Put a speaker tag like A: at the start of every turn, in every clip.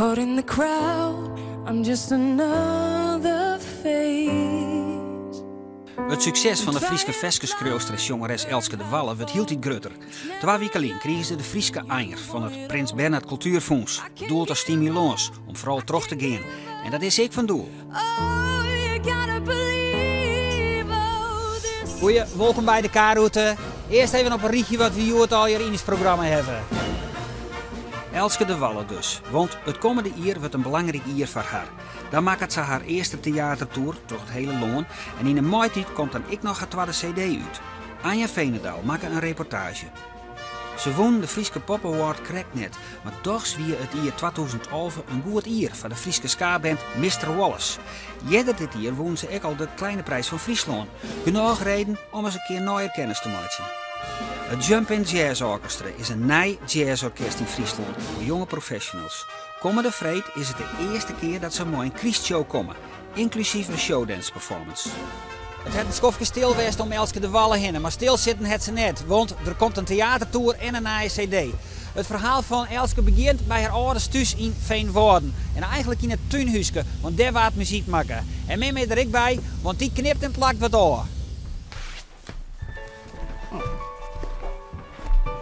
A: Caught in the crowd, I'm just another face.
B: It sukses fan de Fryske ferskeskriuwster en sjongeres Elske de Walle wurdt hieltyd grutter. Twa wike lyn krige se de Fryske Anjer fan it Prins Bernhard Kultuerfûns, bedoeld as stimulâns om foaral troch te gean. En dat is se ek fan doel.
A: Oh, you gotta believe, oh, this.
B: Goeie, wolkom by de K-rûte. Earst even op in rychje wat we hjoed allegear yn ús programma hawwe. Elske de Walle dus, want it kommende jier wurdt in belangryk jier foar har. Dan makket se har earste teatertoer troch it hiele lân en yn 'e maitiid komt dan ek noch har twadde CD út. Anja Veenendaal makke in reportaazje. Se wûn de Fryske Pop Award krekt net, mar dochs wie it jier 2011 in goed jier foar de Fryske skaband Mister Wallace. Earder dit jier wûnen se ek al de Kleine Prijs fan Fryslân. Genôch reden om ris in kear neier kennis te meitsjen. It Jumpin' Jazz Orchestra is in nij jazzorkest yn Fryslân foar jonge professionals. Kommende freed is it de earste kear dat se mei in krystshow komme, ynklusyf in showdance performance. It hat in skoftke stil west om Elske de Walle hinne, mar stilsitten hat se net, want der komt in teatertoer en in nije CD. It ferhaal fan Elske begjint by har âlders thús yn Veenwouden en eigentlik yn it túnhúske, want dêr waard muzyk makke. En mem is der ek by, want dy knipt en plakt wat ôf.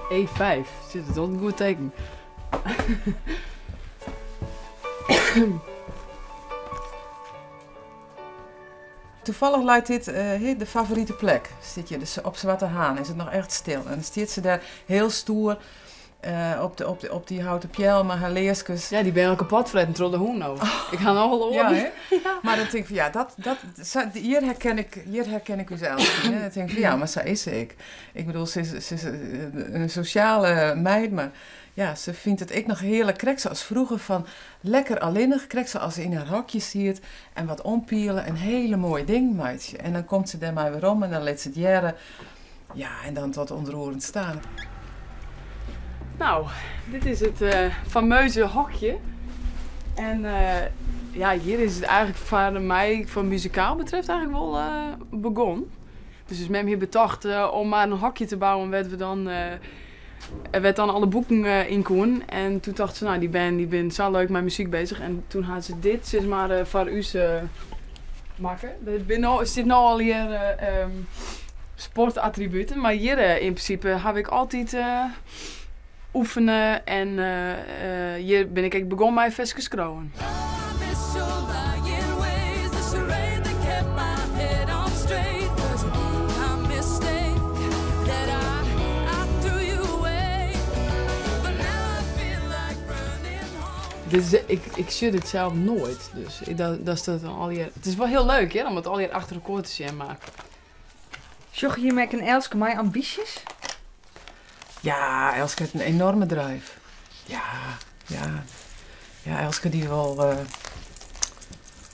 C: E5, zit het al een goed teken.
D: Toevallig leit dit de favorite plek. Sit je dus op Zwarte Haan, is it noch echt stil. En dan stiet se dêr hiel stoer op dy houten peal mei har learskes.
C: Ja, dy binne al kapot fretten troch de hûn no. Ik ha noch wol oaren.
D: Ja, hè? Mar dan tink ik fan ja, dat, dat, sa, hjir herken ik, hjir herken ik ús Elske. Dan tink ik fan ja, mar sa is se ek. Ik bedoel, se is, se is in sosjale meid, mar ja, se fynt it ek noch hearlik, krekt sa as froeger, fan lekker allinnich, krekt sa as se yn har hokje siet en wat ompiele en hiele moaie dingen meitsje. En dan komt se dêrmei werom en dan lit se it hearre. Ja, en dan tot ontroerend ta.
C: Nou, dit is it fameuze hokje. En ja, hjir is it eigentlik foar my, foar muzikaal betreft, eigentlik wol begûn. Dus ús mem hie betocht om mar in hokje te bouwen wêr't we dan, wêr't dan alle boeken yn koenen. En toen tocht se, nou, dy bern dy binne sa leuk mei muzyk bezich. En toen ha se dit sis mar foar ús makke. Der binne no, stiet no allegear sportattributen, mar hjir yn prinsipe haw ik altyd oefene en hjir bin ik ek begûn mei ferskes skriuwen. Dit is, ik, ik sjoch dit sels noait, dus ik, dat, dat is dat allegear. It is wol hiel leuk hear, om it allegear achter elkoar te sjen, mar.
E: Sjogge jim ek in Elske mei ambysjes?
D: Ja, Elske hat in enorme drive. Ja, ja. Ja, Elske dy wol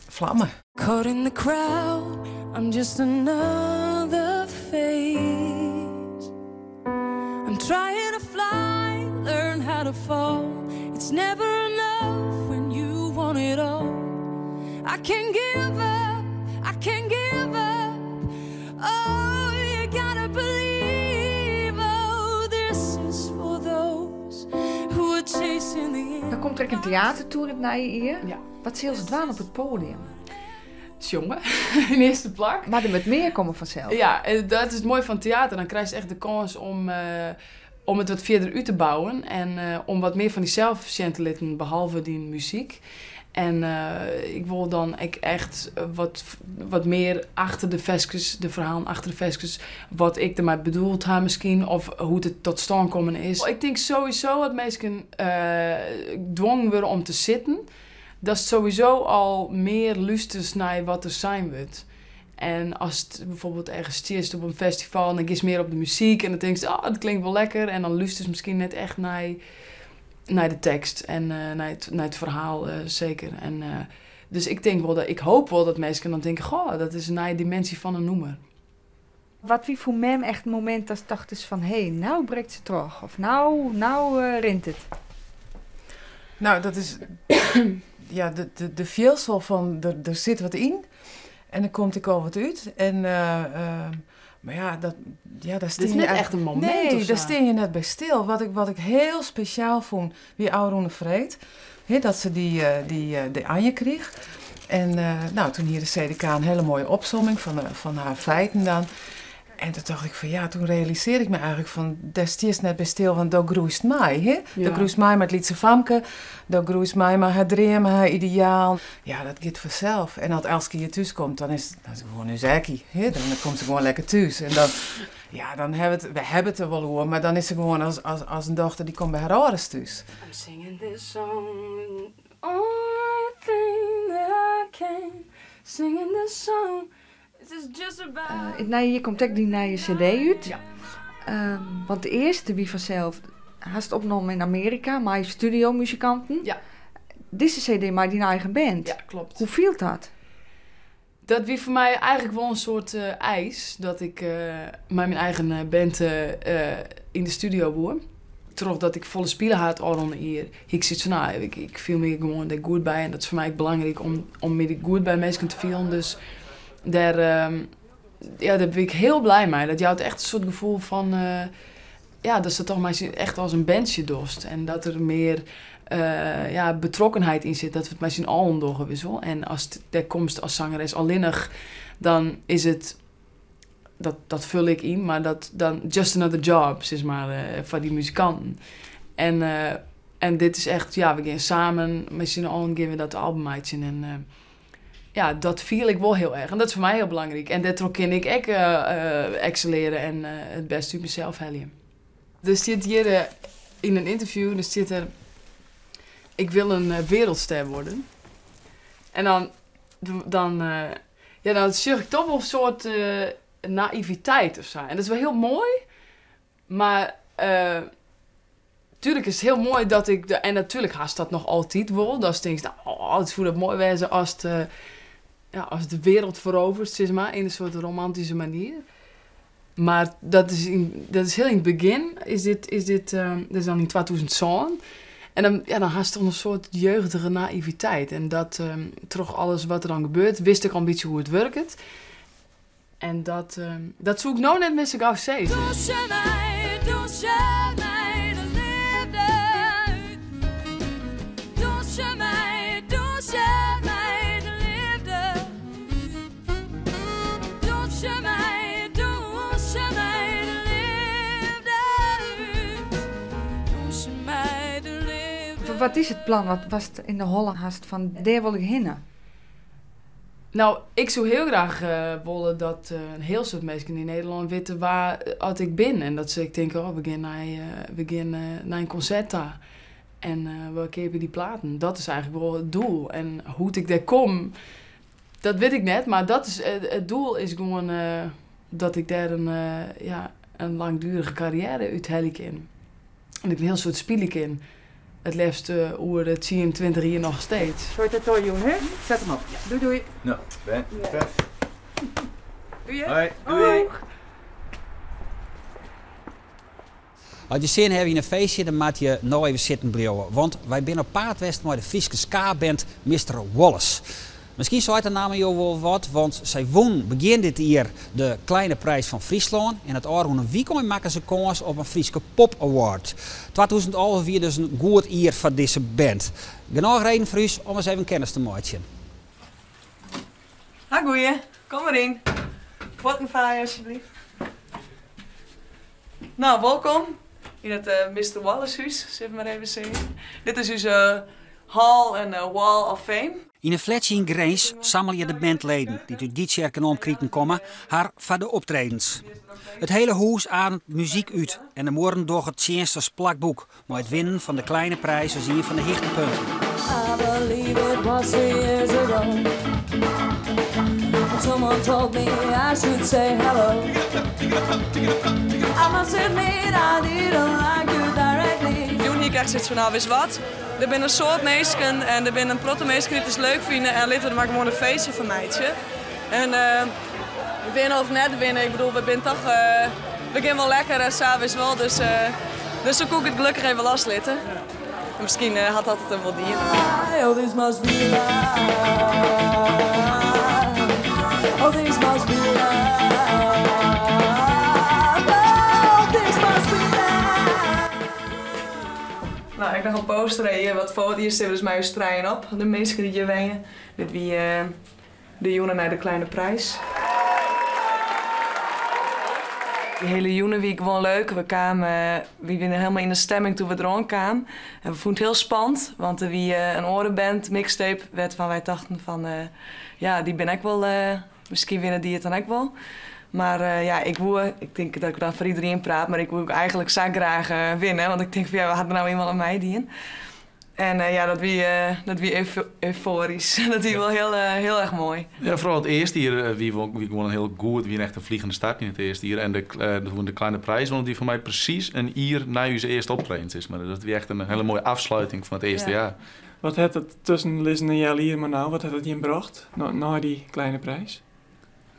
D: flamme.
A: Caught in the crowd, I'm just another face. I'm trying to fly, learn how to fall. It's never enough when you want it all. I can't give up, I can't give up. Oh, you gotta believe. Oh, this is for those who are chasing the
E: Dan komt der ek in teatertoer it nije jier.
C: Ja.
E: Wat sil se dwaan op it poadium?
C: Sjonge, yn earste plak.
E: Mar der moat mear komme fansels.
C: Ja, dat is it moaie fan teater. Dan krijst echt de kâns om it wat fierder út te bouwen en om wat mear fan dysels sjen te litten, behalve dyn muzyk. En ik wol dan ek echt wat mear achter de ferskes, de ferhalen achter de ferskes, wat ik dermei bedoeld ha miskien, of hoe't it tot stân kommen is. Ik tink sowieso dat minsken dwongen wurde om te sitten, datst sowieso al mear lústerst nei wat der sein wurdt. En ast bijvoorbeeld ergens stiest op in festival en dan giest mear op de muzyk en dan tinkst, oh, it klinkt wol lekker. En dan lústerst miskien net echt nei de tekst en nei it ferhaal seker. En dus ik tink wol dat, ik hoop wol dat minsken dan tinke, goh, dat is in nije diminsje fan in nûmer.
E: Wat wie foar mem echt in momint datst tochtest fan hé, no brekt se troch of no rint it?
D: Nou, dat is, ja, de fielsel fan der sit wat yn en der komt ek al wat út. En, Maar ja, dat, ja, daar
C: Dit is
D: je
C: net echt in momint
D: Nee,
C: of
D: daar
C: sa.
D: stean je net by stil. Wat ik hiel spesjaal fûn, wie ôfrûne freed. Hè, dat se dy Anje krige. En toen hie de CDK in hiele moaie opsomming fan har feiten dan. En toen tocht ik fan, ja, toen realisearre ik my eigentlik fan, dêr stiest net by stil, want do groeist mei, hè? Do groeist mei mei it lytse famke, do groeist mei mei har dreamen, har ideaal. Ja, dat giet fansels. En as Elske hjir thús komt, dan is it gewoan ús Ekkie, hè? Dan komt se gewoan lekker thús. En dan, ja, dan hawwe we it, we hawwe it der wol oer, mar dan is se gewoan as in dochter, dy komt by har âlders thús.
A: I'm singing this song, the only thing that I can. Singing this song, this is just about
E: It nije jier komt ek dy nije CD út.
C: Ja.
E: Want de earste wie fansels hast opnommen yn Amearika mei studiomuzikanten.
C: Ja.
E: Dizze CD mei dyn eigen band.
C: Ja, kloppet.
E: Hoe fielt dat?
C: Dat wie foar my eigentlik wol in soart eis dat ik mei myn eigen band yn de studio woe. Trochdat ik folle spile ha it ôfrûne jier, hie ik sokyts fan, nou, ik fiel my gewoan dêr goed by. En dat is foar my ek belangryk om my goed by minsken te fielen. Dus dêr bin ik hiel blij mei. Dat jout echt in soart gefoel fan, ja, dat se toch mei echt as in bandsje dochst. En dat der mear betrokkenheid yn sit, dat we it mei syn allen dogge, witst wol. En as dêr komst as zangeres allinnich, dan is it, dat ful ik yn, mar dat dan just another job, sis mar, foar dy muzikanten. En dit is echt, ja, we gean samen, mei syn allen gean we dat album meitsjen. En ja, dat fiel ik wol hiel erch. En dat is foar my hiel belangryk. En dêrtroch kin ik ek excellearen en it bêste út mysels helje. Der stiet hjir yn in ynterview, der stiet der, ik wil in wereldster worden. En dan sjoch ik toch wol in soart naïviteit of sa. En dat is wol hiel moai, mar tuerlik is it hiel moai dat ik de, en natuerlik hast dat noch altyd wol, datst tinkst, nou, oh, it soe dat moai wêze as de wereld ferovert, sis mar, yn in soart romantyske manier. Mar dat is hiel yn it begjin, is dit, is dit dat is dan yn 2007. En dan hast toch in soart jeugdige naïviteit. En dat troch alles wat der dan gebeurt, wist ik al in bytsje hoe't it wurket. En dat soe ik no net mear sa gau sizze.
A: Doe se my, doe se my de leafde út. Doe se my, doe se my de leafde út. Doe se my, doe se my de leafde út. Doe se my de leafde
E: Wat is it plan? Wat was it yn de holle hast fan dêr wol ik hinne?
C: Ik soe hiel graach wolle dat in hiel soad minsken yn Nederlân witte wa at ik bin. En dat se ek tinke, oh, we gean nei in konsert ta. En we keapje dy platen. Dat is eigentlik wol it doel. En hoe't ik dêr kom, dat wit ik net. Mar it doel is gewoan dat ik dêr in langdurige karriêre út helje kin. En ik in hiel soad spylje kin. It leafst oer de 10, 20 jier noch steeds.
D: Soll ik dat al doen, hè? Set him op. Doei, doei.
F: Nou, Ben. Succes.
D: Doei, hè?
F: Hoi. Doei.
B: As je sin hawwe yn in feestje, dan moatte je no even sitten bliuwe. Want wy binne op paad west mei de Fryske ska-band mister Wallace. Miskien seit de namme jo wol wat, want sy wûn begjin dit jier de Kleine Prijs fan Fryslân en it ôfrûne wykein makken se kâns op in Fryske Pop Award. 2011 wie dus in goed jier foar dizze band. Genôch reden foar ús om ris even kennis te meitsjen.
G: Ha goeie, kom mar yn. Fuotten faaie alsjeblieft. Nou, wolkom yn it mister Wallace hûs, sil ik mar even sizze. Dit is ús hall en wall of fame.
B: Yn in flatsje yn Grins sammelje de bandleden, dy't út Gytsjerk en omkriten komme, har foar de optredens. It hiele hûs ademt muzyk út en de muorren dogge tsjinst as plakboek, mei it winnen fan de Kleine Prijs as ien fan de hichtepunten.
A: I believe it was 3 years ago. Someone told me I should say hello. I must admit I didn't like you directly.
G: Jûn hie ik echt sokyts fan, nou, witst wat? Der binne in soad minsken en der binne in protte minsken dy't it leuk fine en litte we der mar gewoan in feestje fan meitsje. En winnen of net winnen, we binne toch, we gean wol lekker en sa, witst wol. Dus dan koe ik it gelokkich even loslitte. En miskien hat dat it dan wol dien.
A: Oh, this must be love. Oh, this must be love.
G: No, ek noch in poster en hjir wat foto's. Hjir stean we dus mei ús trijen op, de minsken dy't hjir wenje. Dit wie de jûn nei de Kleine Prijs. Dy hiele jûn wie gewoan leuk. We kamen, we wiene hielendal yn de stemming doe't we deroan kamen. En we fûnen it hiel spannend, want der wie in oare band, Mixtape, wêrfan wy tochten fan, ja, dy binne ek wol, miskien winne dy it dan ek wol. Mar ja, ik woe, ik tink dat ik dan foar iderien praat, mar ik woe eigenlik sa graach winne, want ik tink fan ja, we ha der no ienmaal oan meidien. En ja, dat wie eufoarysk. Dat wie wol hiel, hiel erch moai.
F: Ja, foaral it earste jier wie, wie gewoan in hiel goed, wie echt in fliegende start yn it earste jier. En de Kleine Prijs wûn dy foar my presys in jier nei ús earste optreden, sis mar. Dat wie echt in hiele moaie afsluiting fan it earste jaar.
H: Wat hat it tuskenlizzende healjier mar no, wat hat it jim brocht nei dy Kleine Prijs?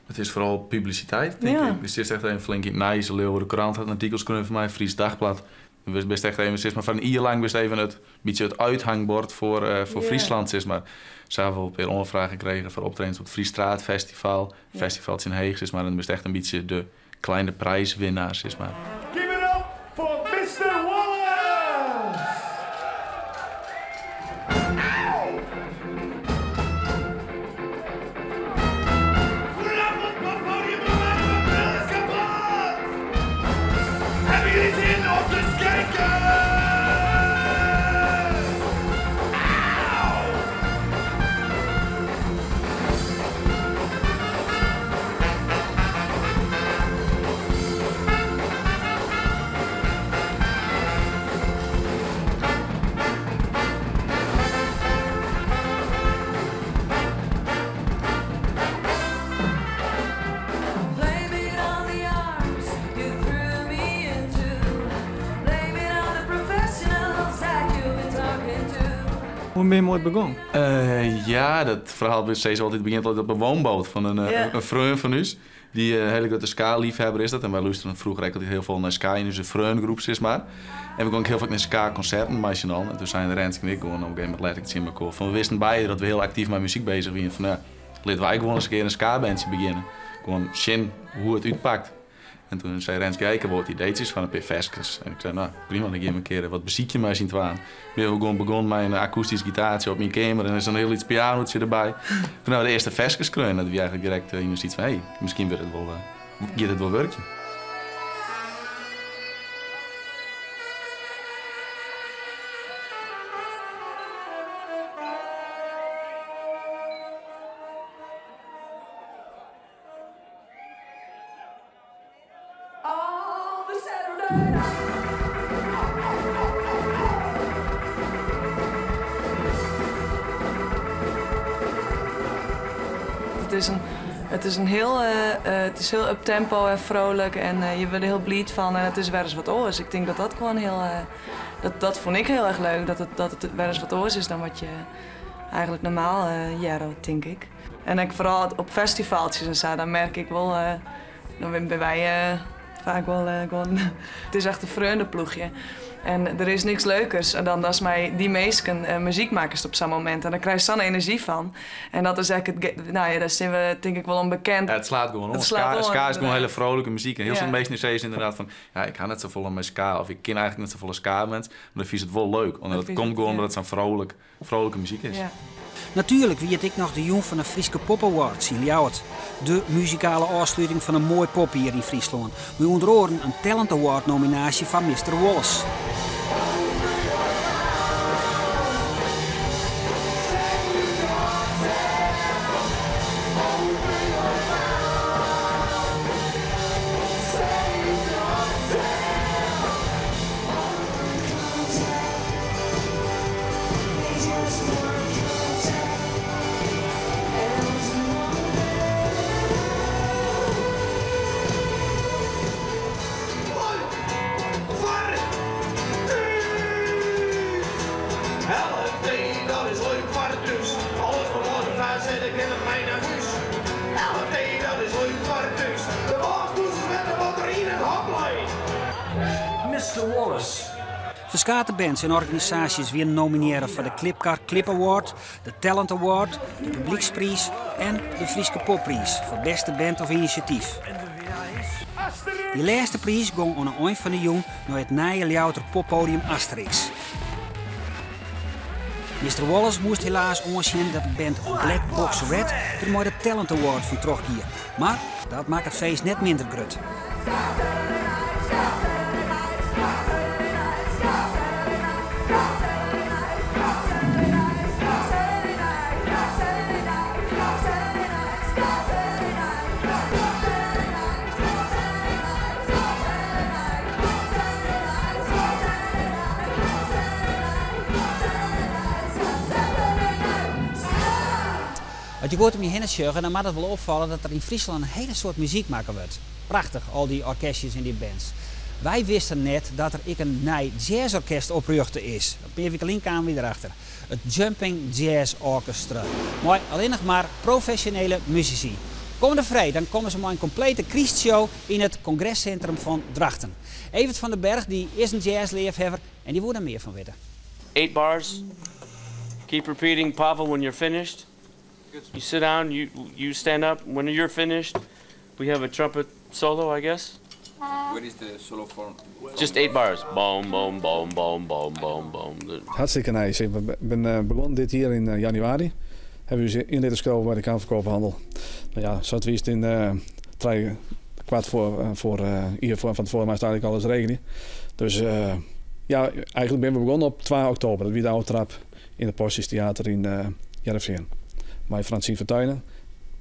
F: It is foaral publisiteit, tink ik. Dus it is echt even flink yn it nijs. De Leeuwarder Krant hat in artikel skreaun foar my, Fries Dagblad. Do bist echt even, sis mar, foar in jier lang bist even it bytsje it úthangbord foar Fryslân, sis mar. Se hawwe wol in pear oanfragen kregen foar optredens op it Fries Straatfestival, festival tsjin Heech, sis mar. En dan bist echt in bytsje de Kleine Prijswinnaar, sis mar.
I: Give it up for Mr. Wallace! Goedenavond, poppodium, mijn bril is kapot! Hebben jullie zin om te skanken? Auw!
A: Blame it on the arms you threw me into. Blame it on the professionals that you've been talking to.
H: Hoe bin jim oait begûn?
F: Ja, dat ferhaal wurdt steeds altyd begjint altyd op in woonboot fan in freon fan ús. Dy't in hiele grutte ska-leafhawwer is dat. En wy lústeren froeger ek altyd hiel folle nei ska yn ús freongroep, sis mar. En we gongen ek hiel faak nei ska-konserten mei syn allen. En doe seine Renske en ik gewoan op in gegeven momint letterlik tsjin mekoar fan, we wisten beide dat we hiel aktyf mei muzyk bezich wiene, fan ja, litte wy gewoan ris in kear in ska-bandje begjinne. Gewoan sjen hoe it útpakt. En toen sei Renske, ja, ik ha wol wat ideetsjes foar in pear ferskes. En ik sei, no, prima, dan gean we in kear wat besykjen mei syn twaen. Binne we gewoan begûn mei in akoestysk gitaartsje op myn keamer en is in hiel lyts pianotsje derby. Toen ha we de earste ferskes skreaun. Dat wie eigenlik direkt yn de tiid fan, hé, miskien wurdt it wol, giet it wol wurkjen.
G: It is in, it is in hiel, it is hiel uptempo en frolik en je wurde der hiel bliid fan en it is wer ris wat oars. Ik tink dat dat gewoan hiel, dat, dat fûn ik hiel erch leuk, dat it wer ris wat oars is dan wat je eigenlik normaal hearre, tink ik. En ek foaral op festivaltsjes en sa, dan merk ik wol, dan binne wy faak wol gewoan, it is echt in freoneploechje. En der is niks leukers dan datst mei dy minsken muzyk makkest op sa'n momint. En dêr krijst sa'n enerzjy fan. En dat is ek it, no ja, dêr stean we tink ik wol om bekend.
F: Ja, it slaat gewoan oan. Ska, ska is gewoan hiele frolike muzyk. En hiel soad minsken sizze ynderdaad fan, ja, ik ha net safolle mei ska of ik kin eigenlik net safolle ska-bands, mar dan fynst it wol leuk. Omdat it komt gewoan omdat it sa'n frolik Frolike muzyk is.
B: Natuerlik wie it ek noch de jûn fan de Fryske Pop Awards yn Ljouwert. De muzikale ôfsluting fan in moai popjier yn Fryslân, mei ûnder oaren in Talent Award nominaasje foar Mister Wallace. Ferskate bands en organisaasjes wiene nominearre foar de Klipkar Klip Award, de Talent Award, de Publykspriis en de Fryske Poppriis foar bêste band of inisjatyf. Dy lêste priis gong oan 'e ein fan 'e jûn nei it nije Ljouwerter poppodium Asterix. Mister Wallace moast helaas oansjen dat de band Black Box Red der mei de Talent Award fan troch gie. Mar dat makke it feest net minder grut. As je goed om je hinne sjogge, dan moat it wol opfalle dat der yn Fryslân in hiele soad muzyk makke wurdt. Prachtich, al dy orkestjes en dy bands. Wy wisten net dat der ek in nij jazzorkest oprjochte is. In pear wike lyn kamen wy derachter. It Jumping Jazz Orchestra, mei allinnich mar profesjonele musisy. Kommende freed dan komme se mei in komplete krystshow yn it kongressintrum fan Drachten. Evert van den Berg dy is in jazzleafhawwer en dy woe der mear fan witte.
J: Eight bars. Keep repeating Pavel when you're finished. You sit down, you you stand up when you're finished. We have a trumpet solo, I guess.
K: Where is the solo form?
J: Just eight bars. Boom, boom, boom, boom, boom, boom, boom.
L: Hartstikke nice. Ik bin eh, begûn dit jier yn eh, januari. Hawwe we ús yn litte skriuwe by de Kamer fan Koophandel. No ja, sa't witst yn uh, trije kwart foar, foar jier foar, fan tefoaren moatst eigentlik alles regelje. Dus ja, eigentlik binne we begûn op 2 oktober. Dat wie de ôftraap yn it Postius Theater yn Hearrenfean. Mei Francine Vertuinen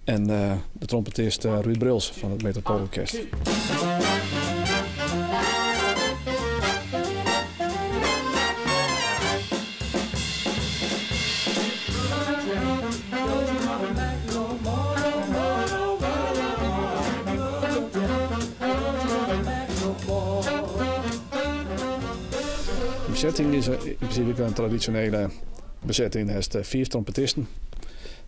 L: en de trompetist Ruud Breuls fan it Metropoolorkest. De besetting is yn prinsipe in tradisjonele besetting. Der hast fiif trompetisten,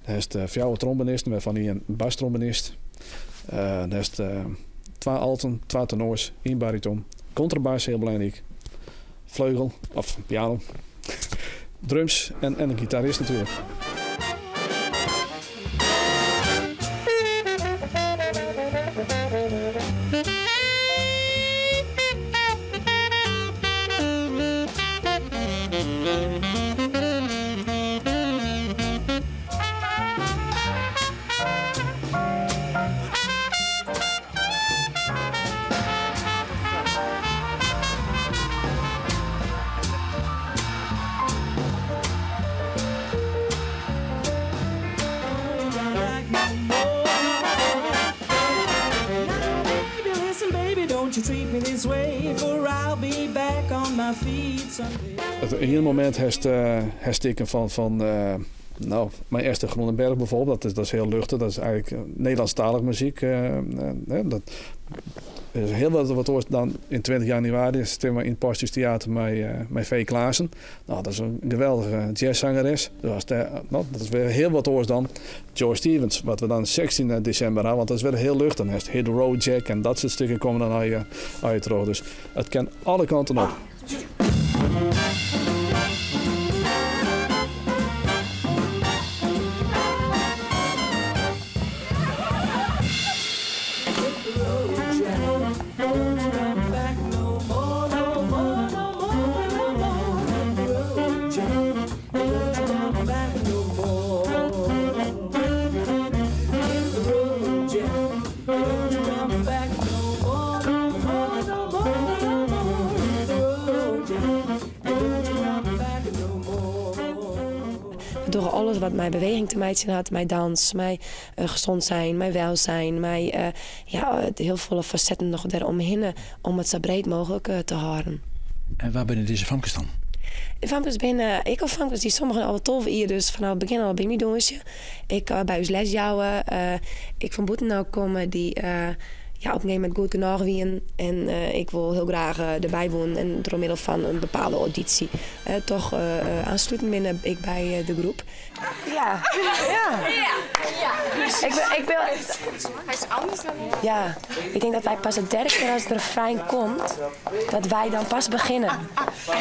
L: der hast fjouwer trombonisten, wêrfan ien bastrombonist. Der hast twa alten, twa tenors, ien bariton, kontrabas, hiel belangryk, fleugel of piano, drums en in gitarist natuerlik. It iene momint hast stikken fan no, mei Esther Groenenberg bijvoorbeeld, dat is hiel luchtich, dat is eigentlik Nederlânsktalige muzyk. Dat is hiel wat oars dan yn 20 januari stean we yn it Postius Theater mei Fee Klaassen. No, dat is in geweldige jazzsangeres. Dus no, dat is wer hiel wat oars dan Joy Stevens, wat we dan 16 desimber ha, want dat is wer hiel luchtich. Dan hast Hit the Road Jack en dat soart stikken komme dan út troch. Dus it kin alle kanten op.
M: We dogge alles wat mei beweging te meitsjen hat, mei dans, mei gezond zijn, mei welzijn, mei ja, hiel folle fasetten noch dêromhinne om it sa breed mooglik te hâlden.
N: En wa binne dizze famkes dan?
M: De famkes binne ek al famkes dy't sommigen al 12 jier dus fanôf it begjin al by my dûnsje. Ek by ús les jouwe. Ek fan bûten ôf komme dy't ja, op in gegeven momint goed genôch wienen en ek wol hiel graach derby woenen en troch middel fan in bepaalde audysje toch oansluten binne ek by de groep. Ja. Ja. Ja. Ik wil, ik wil...
O: Hij is anders dan ik.
M: Ja, ik denk dat wij pas de derde keer als het refrein komt, dat wij dan pas beginnen.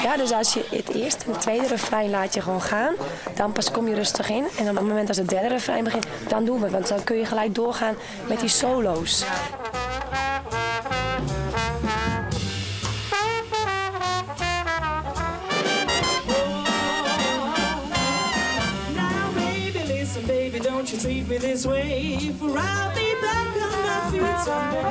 M: Ja, dus als je het eerste en het tweede refrein laat je gewoon gaan, dan pas kom je rustig in. En op het moment dat het derde refrein begint, dan doen we het. Want dan kun je gelijk doorgaan met die solo's.
P: don't you treat me this way, for I'll be back on my feet someday.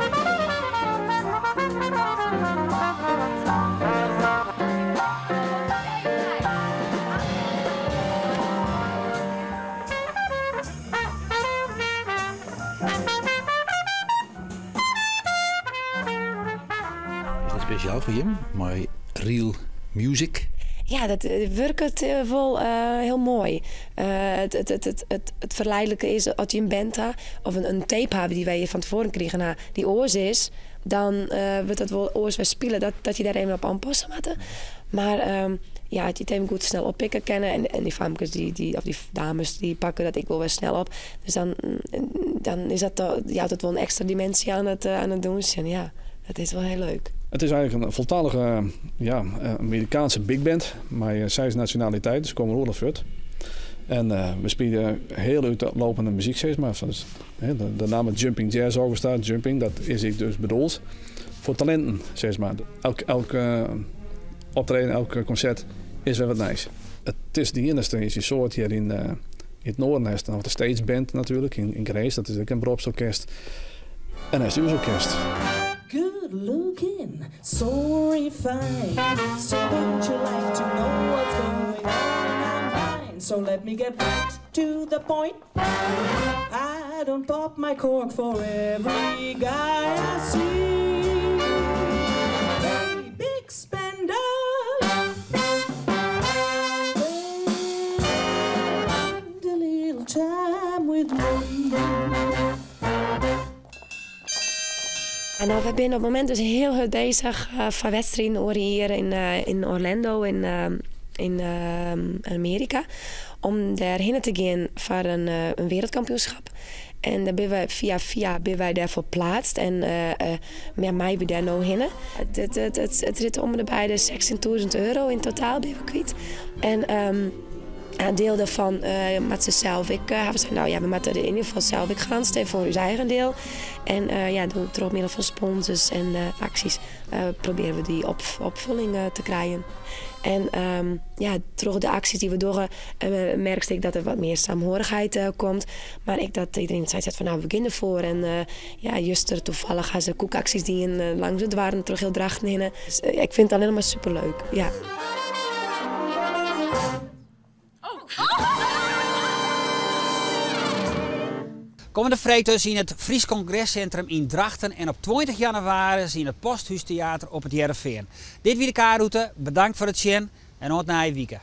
N: Is dat spesjaal foar jim, mei real music?
M: Ja, dat wurket wol hiel moai. It, it, it, it, it ferliedlike is as je in band ha of in tape hawwe dy't wy fan tefoaren krigen ha, dy't oars is, dan wurdt dat wol oars wer spile, dat je dêr even op oanpasse moatte. Mar ja, as je it even goed snel oppikke kinne en dy famkes dy, of dy dames dy pakke dat ek wol wer snel op. Dus dan is dat, jout dat wol in ekstra diminsje oan it dûnsjen. Ja, dat is wol hiel leuk.
L: It is eigentlik in foltallige, ja, Amerikaanske big band mei seis nasjonaliteiten. Se komme oeral fuort. En we spylje hiel útlopende muzyk, sis mar. Dus, de namme Jumping Jazz Orchestra, jumping, dat is ek dus bedoeld foar talinten, sis mar. Elk optreden, elk konsert is wer wat nijs. It is de iennichste yn syn soart hjir yn it Noarden. Hast noch de States Band natuerlik yn Grins, dat is ek in beropsorkest. En hast ús orkest.
P: Good looking, so refined. So wouldn't you like to know what's going on in my mind? So let me get right to the point. I don't pop my cork for every guy I see. Hey, big spender. Spend a little time with me.
M: No, wy binne op it momint dus hiel hurd beuzich foar wedstriden oar jier yn Orlando yn Amearika. Om dêr hinne te gean foar in wereldkampioenskip. En dêr binne wy fia fia binne wy dêrfoar pleatst en ja, meie wy dêr no hinne. It rint om en by de €16.000 yn totaal binne we kwyt. En in diel dêrfan moat se sels ek hawwe. Se no ja, we moatte yn ieder gefal sels ek garant stean foar ús eigen diel. En ja, troch middel fan sponsors en aksjes probearje we dy opfolling te krijen. En ja, troch de aksjes dy't we dogge, merkst ek dat der wat mear saamhorigheid komt. Mar ek dat iderien seit fan no, we gean derfoar. En ja, juster tafallich ha se koekaksjes dien langs de doarren troch hiel Drachten hinne. Dus ik fyn it allinnich mar superleuk, ja.
B: Kommende freed dus yn it Frysk Kongressintrum yn Drachten en op 20 jannewaris yn it Posthústheater op It Hearrenfean. Dit wie de K-rûte. Bedankt foar it sjen en oant nije wike.